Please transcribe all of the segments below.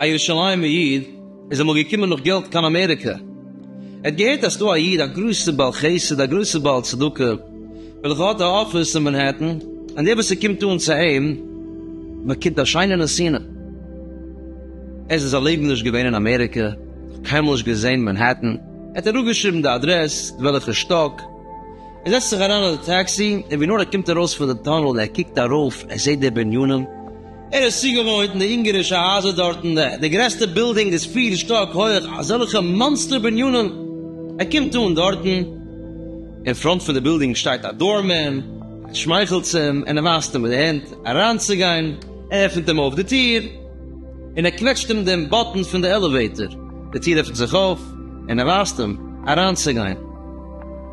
א ירושלימ'ער איד איז אמאל געקומען נאך געלט קיין אמעריקע. ער האט געהערט אז ס'דא א איד א גרויסער בעל חסד א גרויסער בעל צדקה וועלכער האט א אפיס אין מאנהעטן, און דער וואס ס'קומט אן צו אים באקומט א שיינע נתינה. ער איז אין זיין לעבן נישט געווען אין אמעריקע, נאך קיינמאל נישט געזען מאנהעטן. ער האט אראפגעשריבן די אדרעס, וועלכע שטאק. ער זעצט זיך אריין אין די טעקסי, און ווי נאר ער קומט ארויס פון די tunnel און ער קוקט ארויף, ער זעט די בנינים, ער איז צוגעוואוינט אין די אונגערישע הייזער דארטן, די גרעסטע בילדינג איז פיר שטאק הויעך, אזעלכע מאנסטער בנינים, ער קומט אן דארטן, אין front פון די בילדינג שטייט א doorman, ער שמייכלט צו אים און ער ווייזט אים מיט די הענט אריינצוגיין, ער עפנט אים אויף די טיר, און ער קוועטשט אים דעם button פון די elevator, די טיר עפנט זיך אויף, און ער ווייזט אים אריינצוגיין.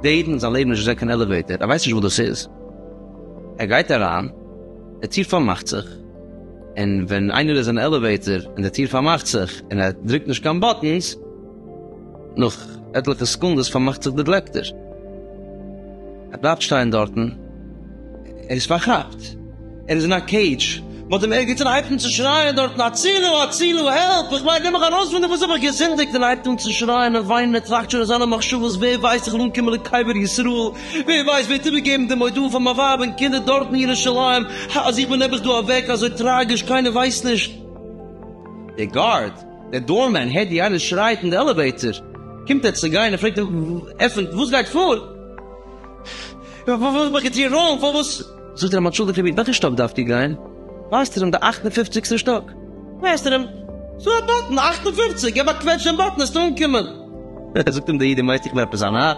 דער איד אין זיין לעבן נישט געזען קיין elevator, ער ווייסט נישט וואס דאס איז, ער גייט אריין, די טיר פארמאכט זיך, און ווען איינער איז אין elevator און די טיר פארמאכט זיך און ער דרוקט נישט קיין buttons, נאך עטליכע סעקונדעס פארמאכט זיך די לעקטער. ער בלייבט שטיין דארטן, ער איז פארכאפט, ער איז אין א cage, מען האט אים ערגעץ און הייבט אן צו שרייען דארטן הצילו הצילו help, איך מיין נעם מיך ארויס פון דא וואס האב איך געזינדיגט און הייבט אן צו שרייען און וויינען ער טראכט שוין אין זיינע מחשבות ווער ווייסט איך וועל אנקומען לקבר ישראל, ווער ווייסט ווער וועט איבערגעבן די מודעה פאר מיין ווייב און קינדער דארט אין ירושלים אז איך בין נעבעך דא אוועק אזוי טראגיש קיינער ווייסט נישט. דער guard, דער doorman הערט ווי איינער שרייט אין די elevator, קומט ער צו גיין און פרעגט אים עפענט וואס גייט פאר? וואס האב איך געטון wrong? פארוואס? זאגט ער אים אנטשולדיגט רבי וועלכע שטאק דארפט איר גיין? ווייזט ער אים די אכט און פופציגסטע שטאק, ווייזט ער אים ס'דא א button 58, געב א קוועטש דעם button עסטו אנקומען. זאגט אים דער איד דו מיינסט איך בין עפעס א נאר?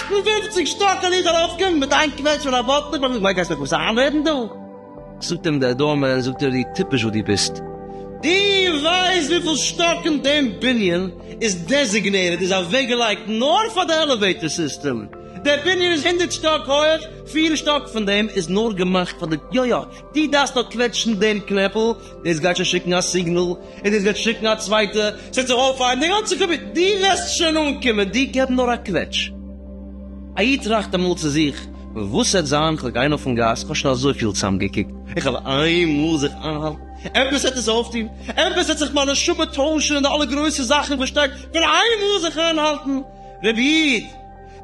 58 שטאק קען איך ארויפקומען מיט איין קוועטש פון א button? איך מיין גייסט מיך עפעס איינרעדן דא? זאגט אים דער doorman, זאגט ער דו טיפש וואס דו ביסט, דו ווייסט וויפיל שטאק אין דעם בנין איז designated, איז אוועקגעלייגט נאר פאר די elevator סיסטעם? דער בנין איז הונדערט שטאק הויעך, פיר שטאק פון דעם איז נאר געמאכט פאר די, יא יא, דו דארפסט נאר קוועטשן דעם קנעפל, דאס גייט שוין שיקן א סיגנאל, און דאס גייט שיקן א צווייטע, ס'וועט זיך אויפהייבן די גאנצע קאמפיוטער, דו וועסט שוין אנקומען, דו געב נאר א קוועטש. א איד טראכט אמאל צו זיך, וואס וועט זיין, כ'וועל גיין אויפן גאס, כ'האב שוין אזויפיל צוזאמגעקוקט, איך וועל איינמאל זיך איינהאלטן, עפעס וועט עס אויפטון, עפעס וועט זיך מיין נשמה טוישן און די אלע גרויסע זאכן וואס שטייט, כ'וועל איינמאל זיך איינהאלטן, רבי איד,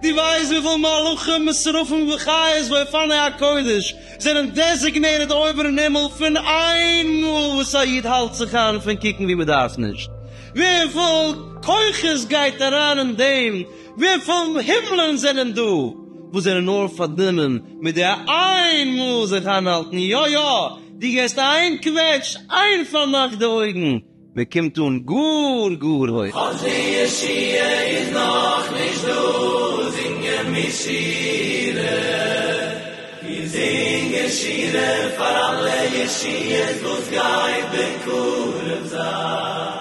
דו ווייסט וויפיל מלאכים ושרפים וחיות ואופני הקודש זענען designated אויבן אין הימל פון איין מאל וואס א איד האלט זיך איין פון קוקן ווי מ'דארף נישט? וויפיל כוחות גייט אריין אין דעם? וויפיל הימלען זענען דא וואס זענען נאר פארנומען מיט די איין מאל זיך איינהאלטן? יא יא, דו געסט איין קוועטש, איין פארמאך די אויגן, מען קומט אן גאר גאר הויך. כאטש די ישועה איז נאך נישט דא, זינגען מיר שירה. מיר זינגען שירה פאר אלע ישועות וואס גייט בקרוב זיין.